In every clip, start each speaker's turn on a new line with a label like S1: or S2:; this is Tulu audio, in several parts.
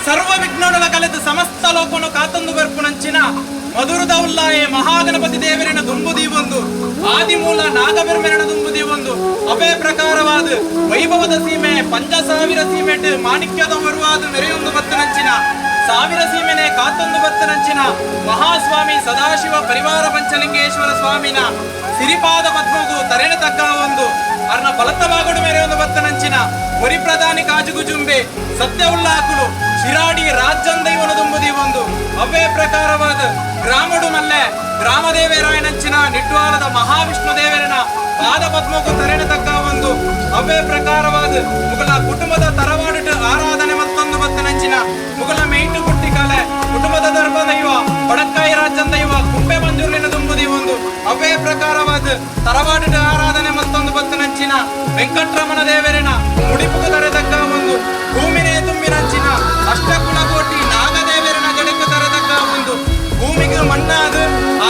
S1: ಸರ್ವ ವಿಘ್ನಗಳ ಕಲೆದು ಸಮಸ್ತ ಲೋಕನು ಕಾತೊಂದು ಬರ್ಪುನಂಚಿನ ಮಧುರದ ಉಲ್ಲಾಯೆ ಮಹಾಗಣಪತಿ ದೇವರಿನ ದುಂಬು ದೀವೊಂದು, ಆದಿಮೂಲ ನಾಗಬೆರ್ಮೆರನ ದುಂಬು ದೀವೊಂದು, ಅವೇ ಪ್ರಕಾರವಾದ ವೈಭವದ ಸೀಮೆ ಪಂಚಸಾವಿರ ಸೀಮೆಟ್ ಮಾಣಿಕ್ಯದ ಬರುವಾದ ಮೆರೆಯೊಂದು ಬತ್ತನಂಚಿನ ಸಾವಿರ ಸೀಮೆನೆ ಕಾತೊಂದು ಬತ್ತನಂಚಿನ ಮಹಾಸ್ವಾಮಿ ಸದಾಶಿವ ಪರಿವಾರ ಪಂಚಲಿಂಗೇಶ್ವರ ಸ್ವಾಮಿನ ಸಿರಿಪಾದ ಪದ್ಮಗು ತರೆಣ ತಗ್ಗ ಒಂದು ಅರ್ನ ಬಲತ್ತವಾಗಡು ಮೇರೆ ಒಂದು ಬತ್ತನಂಚಿನ ಒರಿ ಪ್ರಧಾನಿ ಕಾಜುಗುಜುಂಬೆ ಸತ್ಯ ಉಲ್ಲಾಕುಲು ಶಿರಾಡಿ ರಾಜ್ಯಂದೈವನು ದುಂಬುದಿ ಒಂದು, ಅವೇ ಪ್ರಕಾರವಾದ ಗ್ರಾಮಡು ಮಲ್ಲೆ ಗ್ರಾಮದೇವರಾಯನಂಚಿನ ನಿಟ್ವಾಲದ ಮಹಾವಿಷ್ಣು ದೇವರನ ಪಾದ ಪದ್ಮಗು ತರೆಣ ತಗ್ಗ ಒಂದು, ಅವೇ ಪ್ರಕಾರವಾದ ಮುಗಲ ಕುಟುಂಬದ ತರವಾಡಿಟ್ಟು ಆರಾಧನೆ ಮತ್ತೊಂದು ಬತ್ತನಂಚಿನ ಮುಗಲ ಮೇಟು ಪುಟ್ಟಿ ಕಲೆ ಕುಟುಂಬದ ಧರ್ಮ ದೈವ ಬಡಕ್ಕಾಯಿ ರಾಜ್ಯಂದೈವ ಕುಂಬೆ ಮಂಜೂರಿನ ದುಂಬುದಿ ಒಂದು, ಅವೇ ಪ್ರಕಾರವಾದ ತರವಾಡಿಟ್ಟು ಆರಾಧನೆ ಮತ್ತೊಂದು ಬತ್ತನಂಚಿನ ವೆಂಕಟರಮಣ ದೇವರಿನ ಮುಡಿಪುಗ ತರೆದಕ್ಕ ಒಂದು, ಭೂಮಿನೇ ತುಂಬಿನಂಚಿನ ಅಷ್ಟಕುಲಕೋಟಿ ನಾಗದೇವರಿನ ಜಡಕ್ಕೆ ತರೆದಕ್ಕ ಒಂದು, ಭೂಮಿಗೆ ಮಣ್ಣಾದ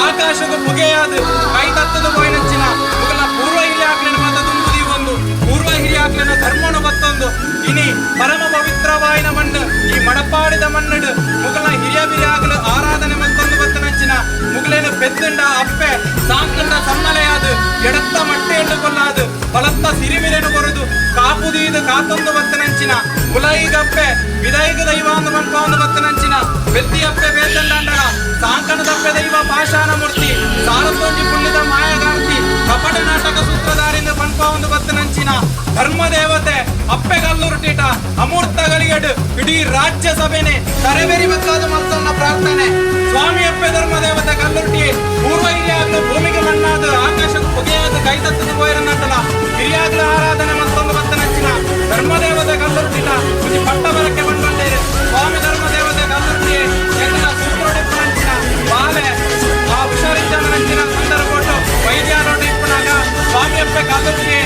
S1: ಆಕಾಶದ ಪುಗೆಯಾದ ಕೈ ತತ್ತದ ಪೋಯಿನಂಚಿನ ಮುಗಲ ಪೂರ್ವ ಹಿರಿಯಾಕ್ಲಿನ ಮತ ತುಂಬುದಿ ಒಂದು, ಪೂರ್ವ ಹಿರಿಯಾಕ್ಲಿನ ಧರ್ಮನು ಬತ್ತೊಂದು ಇನಿ ಪರಮ ಪವಿತ್ರವಾಯಿನ ಮಣ್ಣು ಈ ಮಡಪಾಡಿದ ಮಣ್ಣಡು ಮುಗಲ ಹಿರಿಯ ಬಿರಿಯಾಗಲು ಆರಾಧನೆ ಮತ್ತೊಂದು ಬತ್ತನಂಚಿನ ಮುಗಲೇನು ಪೆದ್ದುಂಡ ಅಪ್ಪೆ ಸಾಂಕಂಡ ಸಮ್ಮಲೆಯಾದ ಎಡತ್ತ ಮಟ್ಟೆಯನ್ನು ಕೊಲ್ಲಾದು ಬಲತ್ತ ಸಿರಿಮಿರೆನು ಕೊರದು ಕಾಪುದೀದು ಕಾತೊಂದು ಬತ್ತನಂಚಿನ ಉಲೈಗಪ್ಪೆ ವಿದೈಗ ದೈವಾಂದು ಮನ್ಪಾಂದು ಬತ್ತನಂಚಿನ ಬೆದ್ದಿಯಪ್ಪೆ ಬೇತಂಡಂಡಳ ಸಾಂಕಣದಪ್ಪೆ ದೈವ ಪಾಷಾಣ ಮೂರ್ತಿ ಸಾರತೋಂಜಿ ಪುಣ್ಯದ ಮಾಯಗಾರ್ತಿ ಕಪಟ ನಾಟಕ ಸೂತ್ರಧಾರಿಂದ ಪನ್ಪಾವಂದು ಬತ್ತನಂಚಿನ ಧರ್ಮದೇವತೆ ಅಪ್ಪೆ ಕಲ್ಲುರುಟಿಟ ಅಮೂರ್ತ ಗಳಿಗಡು ಇಡೀ ರಾಜ್ಯ ಸಭೆನೆ ತರೆಬೆರಿಬೇಕಾದ ಮತ್ತೊಂದು ಪ್ರಾರ್ಥನೆ. ಸ್ವಾಮಿ ಅಪ್ಪೆ ಧರ್ಮದೇವತೆ ಕಲ್ಲುರ್ಟಿ ಪೂರ್ವ ಹಿರಿಯಾಗ್ಲು ಭೂಮಿಗೆ ಮಣ್ಣಾದ ಆಕಾಶಕ್ಕೆ ಪುಗೆಯಾದ ಕೈ ತತ್ತದ ಪೋಯಿರನ್ನಟಲ ಹಿರಿಯಾಗ್ಲು ಆರಾಧನೆ ಮತ್ತೊಂದು ಬತ್ತನಂಚಿನ ಧರ್ಮದೇವತೆ ಕಲ್ಲುರ್ಟಿಟ ಒಂಜಿ ಪಟ್ಟ ಬರಕ್ಕೆ ಬಂದ್ಬಂಡೇರು. ಸ್ವಾಮಿ ಧರ್ಮದೇವತೆ ಕಲ್ಲುರ್ಟಿ ಎಂಕಲ ಸೂತ್ರೋಡಿಪ್ಪುನಂಚಿನ ಬಾಲೆ ಆ ಹುಷಾರಿಜ್ಜಂದನಂಚಿನ ಸಂದರ್ಭ ವೈದ್ಯಾರೋಟ ಇಪ್ಪುನಾಗ ಸ್ವಾಮಿ ಅಪ್ಪೆ ಕಲ್ಲುರ್ಟಿ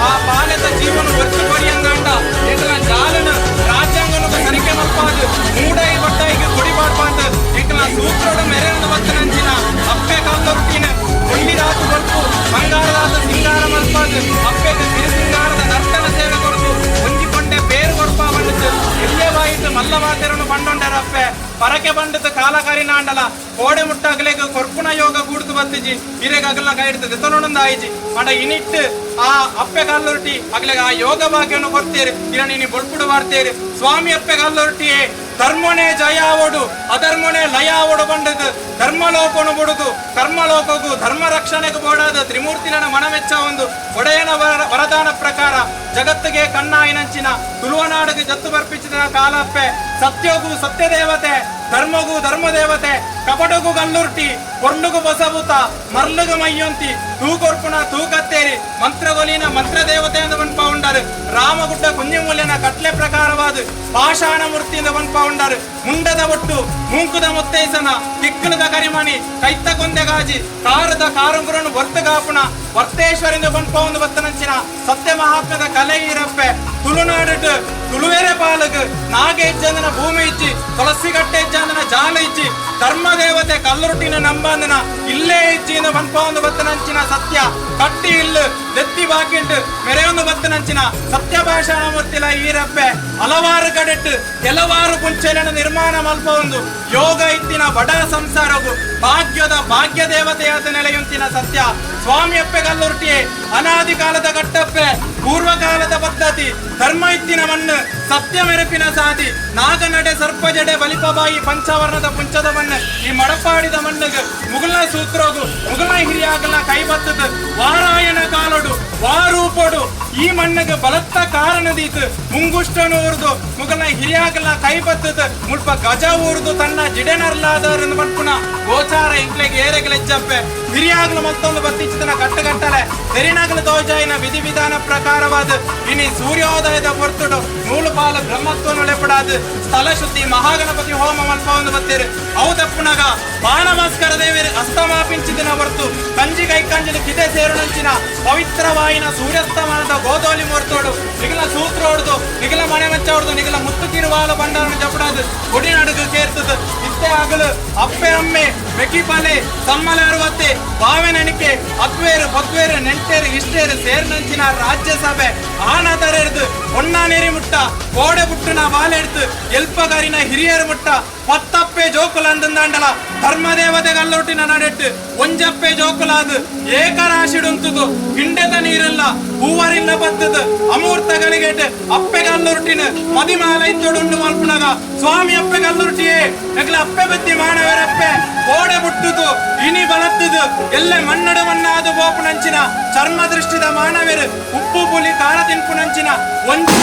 S1: ಆ ಬಾಲೆದ ಜೀವನ ಒತ್ತು ಕೊರಿಯಂಗಾಂಡ ಎಂಕಲ ಜಾಲನ ರಾಜ್ಯಾಂಗನ ಸರಿಕೆ ಮಲ್ಪಾದು ಮೂಡೈ ಬಟ್ಟಾಯಿಗೆ ಕೊಡಿ ಪಾಡ್ಪಾಂದು ಎಂಕಲ ಸೂತ್ರೋಡು ಮೆರೆಯೊಂದು ಬತ್ತನಂಚಿನ ಅಪ್ಪೆ ಕಲ್ಲುರ್ಟಿನ ಕೊಂಡಿದಾತು ಕೊರ್ಪು ಬಂಗಾರದಾತ ಸಿಂಗಾರ ಮಲ್ಪಾದು ಅಪ್ಪೆಗೆ ಸಿರಿ ಸಿಂಗಾರದ ನರ್ತನ ಸೇವೆ ಕೊರತು ಒಂಜಿಕೊಂಡೆ ಬೇರು ಕೊರ್ಪ ಬಂಡಿತು ಎಲ್ಲೇ ಮಲ್ಲವಾತೆರನು ಪಂಡೊಂಡರಪ್ಪೆ ಪರಕೆ ಬಂಡತು ಕಾಲಕಾರಿ ನಾಂಡಲ ಕೋಡೆ ಮುಟ್ಟಾಗಲೇಗ ಕೊರ್ಪುನ ಯೋಗ ಕೂಡ್ತು ಬತ್ತಿಜಿ ಹಿರೇಗ ಅಗಲ್ನ ಕೈ ಹಿಡ್ತದೆ ತೊನೊಂದು ಆಯಿಜಿ ಅಂಡ ಇನಿಟ್ಟು ಆ ಅಪ್ಪೆ ಕಲ್ಲುರ್ಟಿ ಅಗಲೆಗ ಆ ಯೋಗ ಭಾಗ್ಯವನ್ನು ಕೊಡ್ತೇರು ಇರ ನೀನಿ ಬೊಳ್ಪುಡು ಬಾರ್ತೇರು. ಸ್ವಾಮಿ ಅಪ್ಪೆ ಕಲ್ಲುರ್ಟಿಯೇ ಧರ್ಮನೇ ಜಯಾವಡು ಅಧರ್ಮನೇ ಲಯಾವಡು ಬಂಡದು ಧರ್ಮಲೋಕನು ಬುಡುದು ಕರ್ಮಲೋಕಗೂ ಧರ್ಮ ರಕ್ಷಣೆಗೂ ಬೋಡಾದ ತ್ರಿಮೂರ್ತಿನ ಮನವೆಚ್ಚ ಒಂದು ಒಡೆಯನ ವರದಾನ ಪ್ರಕಾರ ಜಗತ್ತಿಗೆ ಕಣ್ಣಾಯಿನಂಚಿನ ತುಳುವನಾಡಿಗೆ ಜತ್ತು ಬರ್ಪಿಸಿದ ಕಾಲಪ್ಪೆ ಸತ್ಯೋಗು ಸತ್ಯದೇವತೆ ಧರ್ಮಗೂ ಧರ್ಮದೇವತೆ ಕಪಟಗೂ ಗಲ್ಲುರ್ಟಿ ಪೊರ್ಲುಗು ಬಸಭೂತ ಮರ್ಲುಗು ಮೈಯೊಂತಿ ತೂಕೊರ್ಪುಣ ತೂಕತ್ತೇರಿ ಮಂತ್ರಗೊಲಿನ ಮಂತ್ರದೇವತೆ ಎಂದು ಬನ್ಪ ಉಂಡರು ರಾಮಗುಡ್ಡ ಕುಂಜಿಮೂಲ್ಯನ ಕಟ್ಲೆ ಪ್ರಕಾರವಾದ ಪಾಷಾಣ ಮೂರ್ತಿಯಿಂದ ಬನ್ಪ ಉಂಡರು ಮುಂಡದ ಒಟ್ಟು ಮೂಂಕುದ ಮುತ್ತೈಸನ ಕಿಕ್ಕಲದ ಕರಿಮಣಿ ಕೈತ್ತ ಕೊಂದೆಗಾಜಿ ಕಾರದ ಕಾರುಂಗುರನು ವರ್ತಗಾಪುಣ ವರ್ತೇಶ್ವರಿಂದ ಬನ್ಪ ಒಂದು ಬತ್ತನಂಚಿನ ಸತ್ಯ ಮಹಾತ್ಮದ ಕಲೆ ಇರಪ್ಪೆ ತುಳುನಾಡಿಟ್ಟು ತುಳುವೆರೆ ಪಾಲಕ್ ನಾಗೇಜ್ಜಂದನ ಭೂಮಿ ಇಜ್ಜಿ ತುಳಸಿಗಟ್ಟೆ ಇಜ್ಜಂದನ ಜಾಲ ಇಜ್ಜಿ ಧರ್ಮದೇವತೆ ಕಲ್ಲುರುಟಿನ ನಂಬಂದನ ಇಲ್ಲೇ ಇಜ್ಜಿನ ಬನ್ಪ ಒಂದು ಬತ್ತನಂಚಿನ ಸತ್ಯ ಕಟ್ಟಿ ಇಲ್ಲು ದೆತ್ತಿ ಬಾಕಿಂಟು ಮೆರೆಯೊಂದು ಬತ್ತನಂಚಿನ ಸತ್ಯ ಭಾಷಣ ಮೂರ್ತಿಲ ಈರಪ್ಪೆ ಹಲವಾರು ಕಡೆಟ್ಟು ಕೆಲವಾರು ಕುಂಚೆಲನ ನಿರ್ಮಾಣ ಮಲ್ಪ ಒಂದು ಯೋಗ ಇತ್ತಿನ ಬಡ ಸಂಸಾರಗು ಭಾಗ್ಯದ ಭಾಗ್ಯ ದೇವತೆಯಾದ ನೆಲೆಯುಂತಿನ ಸತ್ಯ ಸ್ವಾಮಿಯಪ್ಪೆ ಕಲ್ಲುರ್ಟಿ ಅನಾದಿ ಕಾಲದ ಕಟ್ಟಪ್ಪೆ ಪೂರ್ವಕಾಲದ ಪದ್ಧತಿ ಧರ್ಮ ಇತ್ತಿನ ಮಣ್ಣು ಸತ್ಯ ಮೆರುಪಿನ ಸಾದಿ ನಾಗನಡೆ ಸರ್ಪಜಡೆ ಬಲಿಪಬಾಯಿ ಪಂಚವರ್ಣದ ಪುಂಚದ ಮಣ್ಣು ಈ ಮಡಪಾಡಿದ ಮಣ್ಣಿಗೆ ಮುಗುಲ್ನ ಸೂತ್ರೋಗು ಮುಗುಲ್ನ ಹಿರಿಯಾಗಲ ಕೈ ಬತ್ತದ ವಾರಾಯಣ ಕಾಲೊಡು ವಾರೂಪೊಡು ಈ ಮಣ್ಣಿಗೆ ಬಲತ್ತ ಕಾರಣದೀತು ಮುಂಗುಷ್ಟನು ಊರ್ದು ಮುಗಲ್ನ ಹಿರಿಯಾಗಲ ಕೈ ಬತ್ತದ ಮುಲ್ಪ ಗಜ ಊರ್ದು ತನ್ನ ಜಿಡೆನರ್ಲಾದವರನ್ನು ಪಟ್ಪುಣ ಗೋಚಾರ ಇಂಕ್ಲೆಗೆ ಏರೆಗಲೆಜ್ಜಪ್ಪೆ ಹಿರಿಯಾಗಲು ಮತ್ತೊಂದು ಬತ್ತಿಚ್ಚಿತನ ಕಟ್ಟುಗಟ್ಟಲೆ ತೆರಿನಗಲು ತೋಜಾಯಿನ ವಿಧಿವಿಧಾನ ಪ್ರಕಾರವಾದ ಇನಿ ಸೂರ್ಯೋದಯದ ಪೊರ್ತುಡು ನೂಲು ಪಾಲು ಬ್ರಹ್ಮತ್ವ ನೊಳೆಪಡಾದು ಸ್ಥಳ ಶುದ್ಧಿ ಮಹಾಗಣಪತಿ ಹೋಮ ಮಲ್ಪ ಒಂದು ಬತ್ತೇರು ಅವು ತಪ್ಪುನಗ ಬಾಣಭಾಸ್ಕರ ದೇವರು ಅಸ್ತಮಾಪಿಂಚಿದಿನ ಹೊರ್ತು ಕಂಜಿ ಕೈಕಂಜಿನ ಕಿದೆ ಸೇರುನಂಚಿನ ಪವಿತ್ರವಾಯಿನ ಸೂರ್ಯಾಸ್ತಮಾನದ ಗೋಧೋಲಿ ಮುಹೂರ್ತೋಡು ನಿಗಲ ಸೂತ್ರ ಹೊಡೆದು ನಿಗಲ ಮನೆ ಮಚ್ಚ ಹೊಡೆದು ನಿಗಲ ಮುತ್ತು ಕಿರುವಾಲ ಬಂಡಾರನ ಜಪಡಾದು ಕೊಡಿ ನಡುಗು ಸೇರ್ತದ. ಇತ್ತೆ ಅತ್ತೆ ಅಗಲು ಅಪ್ಪೆ ಅಮ್ಮೆ ಮೆಕಿಪಾಲೆ ಸಮ್ಮಲ ಅರವತ್ತೆ ಬಾವೆನಣಿಕೆ ಅಕ್ವೇರು ಪಕ್ವೇರು ನೆಂಟೇರು ಇಷ್ಟೇರು ಸೇರ್ನಂಚಿನ ರಾಜ್ಯಸಭೆ ಆನತರೆರ್ದು ಒಣ್ಣಾನೇರಿ ಮುಟ್ಟ ಕೋಡೆ ಬುಟ್ಟುನ ಬಾಲೆಡ್ತು ಎಲ್ಪಗಾರಿನ ಹಿರಿಯರು ಮುಟ್ಟ ಪತ್ತಪ್ಪೆ ಜೋಕುಲಂದಂದಾಂಡಲ ಧರ್ಮದೇವತೆ ಗಲ್ಲೊಟ್ಟಿನ ನಡೆಟ್ಟು ಒಂಜಪ್ಪೆ ಜೋಕುಲಾದು ಏಕರಾಶಿಡುಂತುದು ಹಿಂಡೆದ ನೀರಲ್ಲ ಹೂವರಿಲ್ಲ ಬತ್ತದು ಅಮೂರ್ತ ಗಳಿಗೆಟ್ ಅಪ್ಪೆ ಗಲ್ಲುರುಟಿನ ಮದಿಮಾಲ ಇತ್ತೊಡುಂಡು ಮಲ್ಪುನಗ ಸ್ವಾಮಿ ಅಪ್ಪೆ ಗಲ್ಲುರುಟಿಯೇ ಎಗ್ಲ ಅಪ್ಪೆ ಬತ್ತಿ ಮಾನವರಪ್ಪೆ ಕೋಡೆ ಬುಟ್ಟುದು ಇನಿ ಬಲತ್ತುದು ಎಲ್ಲ ಮನ್ನಡ ಮಣ್ಣಾದ ಬೋಪುನಂಚಿನ ಚರ್ಮ ದೃಷ್ಟಿದ ಮಾನವೇರು ಉಪ್ಪು ಪುಲಿ ಖಾರ ತಿನ್ಪುನಂಚಿನ ಒಂಜಿ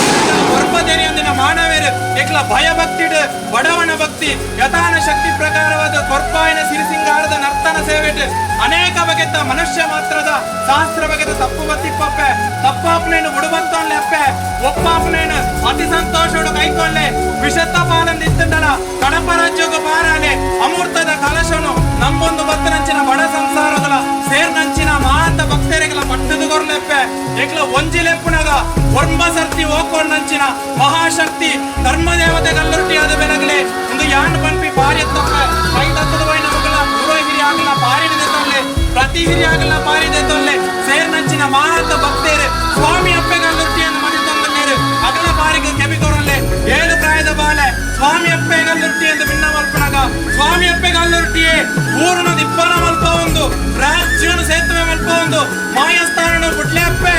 S1: ಒರ್ಪದೆರಿಯೊಂದಿನ ಮಾನವೇರು ಎಕ್ಲ ಭಯಭಕ್ತಿಡು ಬಡವನ ಭಕ್ತಿ ಯಥಾನ ಶಕ್ತಿ ಪ್ರಕಾರವಾದ ಕೊರ್ಪಾಯನ ಸಿರಿಸಿಂಗಾರದ ನರ್ತನ ಸೇವೆಟ್ ಅನೇಕ ಬಗೆತ ಮನುಷ್ಯ ಮಾತ್ರದ ಶಾಸ್ತ್ರ ಬಗೆದ ತಪ್ಪು ಬತ್ತಿಪ್ಪಪ್ಪೆ ತಪ್ಪಾಪನೇನು ಬುಡುಬತ್ತೊನ್ಲೆ ಅಪ್ಪೆ ಒಪ್ಪಾಪನೇನು ಅತಿ ಸಂತೋಷೋಡು ಕೈಕೊಳ್ಳೆ ವಿಷತ್ತ ಪಾಲಂದಿತ್ತಂಡಲ ಕಡಪ ರಾಜ್ಯಕ್ಕೂ ಪಾರಾಲೆ ಅಮೂರ್ತದ ಕಲಶನು ನಮ್ಮೊಂದು ಬತ್ತನಂಚಿನ ಬಡ ಸಂಸಾರಗಳ ಸೇರ್ನಂಚಿನ ಮಾತ ಭಕ್ತರಿಗಳ ಪಟ್ಟದ ಕೊರ್ಲೆಪ್ಪೆ ಎಕ್ಲ ಒಂಜಿಲೆಪ್ಪುನಗ ಒರ್ಂಬ ಸರ್ತಿ ಓಕೊಂಡಂಚಿನ ಮಹಾಶಕ್ತಿ ಧರ್ಮದೇವತೆ ಗಲ್ಲುಟ್ಟಿಯಾದ ಬೆನಗಲೆ ಒಂದು ಯಾನ್ ಪನ್ಪಿ ಪಾರಿಯತ್ತಪ್ಪೆ ಕೈ ತತ್ತದ ಹೋಯಿನ ಮಗಳ ಪೂರ್ವ ಹಿರಿಯಾಗಲ ಪಾರಿನದೆ ತೊಲ್ಲೆ ಪ್ರತಿ ಹಿರಿಯಾಗಲ ಪಾರಿದೆ ತೊಲ್ಲೆ ಸೇರ್ನಂಚಿನ ಮಾತ ಭಕ್ತೇರು ಸ್ವಾಮಿ ಅಪ್ಪೆ ಗಲ್ಲುಟ್ಟಿಯನ್ನು ಮದಿ ತೊಂದಲೇರು ಅಗಲ ಪಾರಿಗೆ ಕೆಬಿಕೊರಲ್ಲೆ ಏಳು ಪ್ರಾಯದ ಬಾಲೆ ಸ್ವಾಮಿ ಅಪ್ಪೆ ಗಲ್ಲುಟ್ಟಿ ಎಂದು ಭಿನ್ನ ಮಲ್ಪನಗ ಸ್ವಾಮಿ ಅಪ್ಪೆ ಗಲ್ಲುಟ್ಟಿಯೇ ಊರುನ ದಿಬ್ಬನ ಮಲ್ಪ ಒಂದು ರಾಜ್ಯನು ಸೇತುವೆ ಮಲ್ಪ ಒಂದು ಮಾಯಸ್ಥಾನನು ಬುಡ್ಲೆ ಅಪ್ಪೆ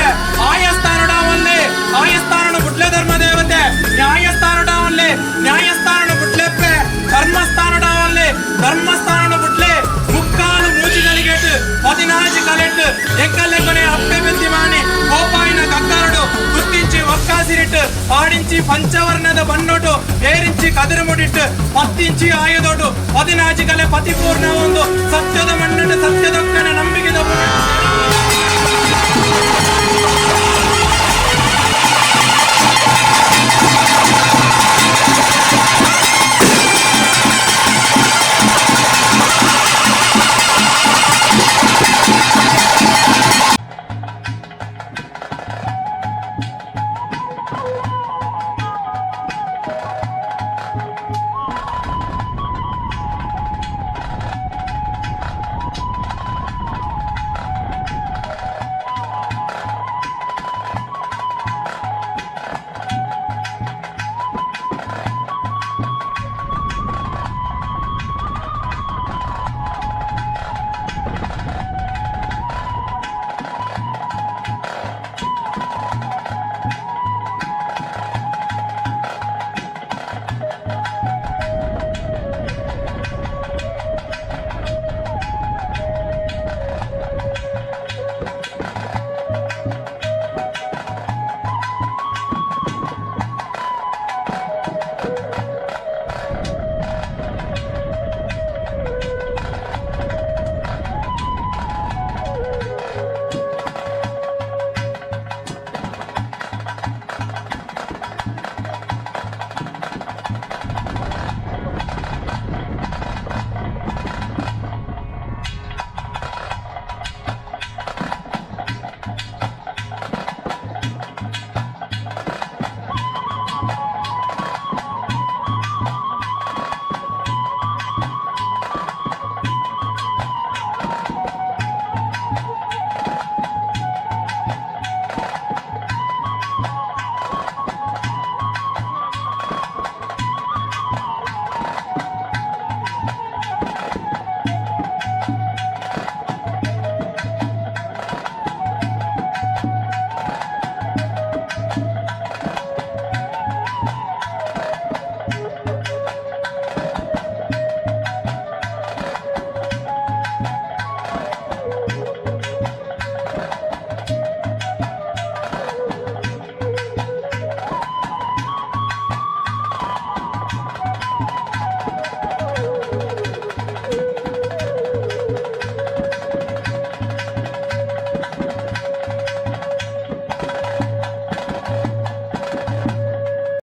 S1: ಆಯಸ್ಥಾನುಡಾವಲ್ಲೆ ಆಯಸ್ಥಾನನು ಬುಡ್ಲೆ ಧರ್ಮ ದೇವತೆ ನ್ಯಾಯಸ್ಥಾನುಡಾವಲ್ಲೆ ನ್ಯಾಯಸ್ಥಾನನು ಬುಡ್ಲೆಪ್ಪೆ ಧರ್ಮಸ್ಥಾನುಡಾವಲ್ಲೆ ಧರ್ಮಸ್ಥಾನನು ಬುಡ್ಲೆ ಮುಕ್ಕಾಲು ಮೂಜಿಗಳಿಗೆಟ್ಟು ಪದಿನಾಜಿ ಕಲೆಟ್ಟು ಎಕ್ಕಲ್ಲೆಕೊನೆ ಅಪ್ಪೆ ಬೆದ್ದಿಮಾನಿ ಕೋಪಾಯಿನ ಕಕ್ಕಾರಡು ಗುತ್ತಿಂಚಿ ಒಕ್ಕಾಸಿರಿಟ್ಟು ಪಾಡಿಂಚಿ ಪಂಚವರ್ಣದ ಬಣ್ಣೊಟು ಏರಿಂಚಿ ಕದಿರುಮುಡಿಟ್ಟು ಪತ್ತಿಂಚಿ ಆಯುದೊಡು ಪದಿನಾಜಿ ಕಲೆ ಪತಿಪೂರ್ಣ ಒಂದು ಸತ್ಯದ ಮಣ್ಣನ್ನು ಸತ್ಯದೊಕ್ಕನ ನಂಬಿಕೆದ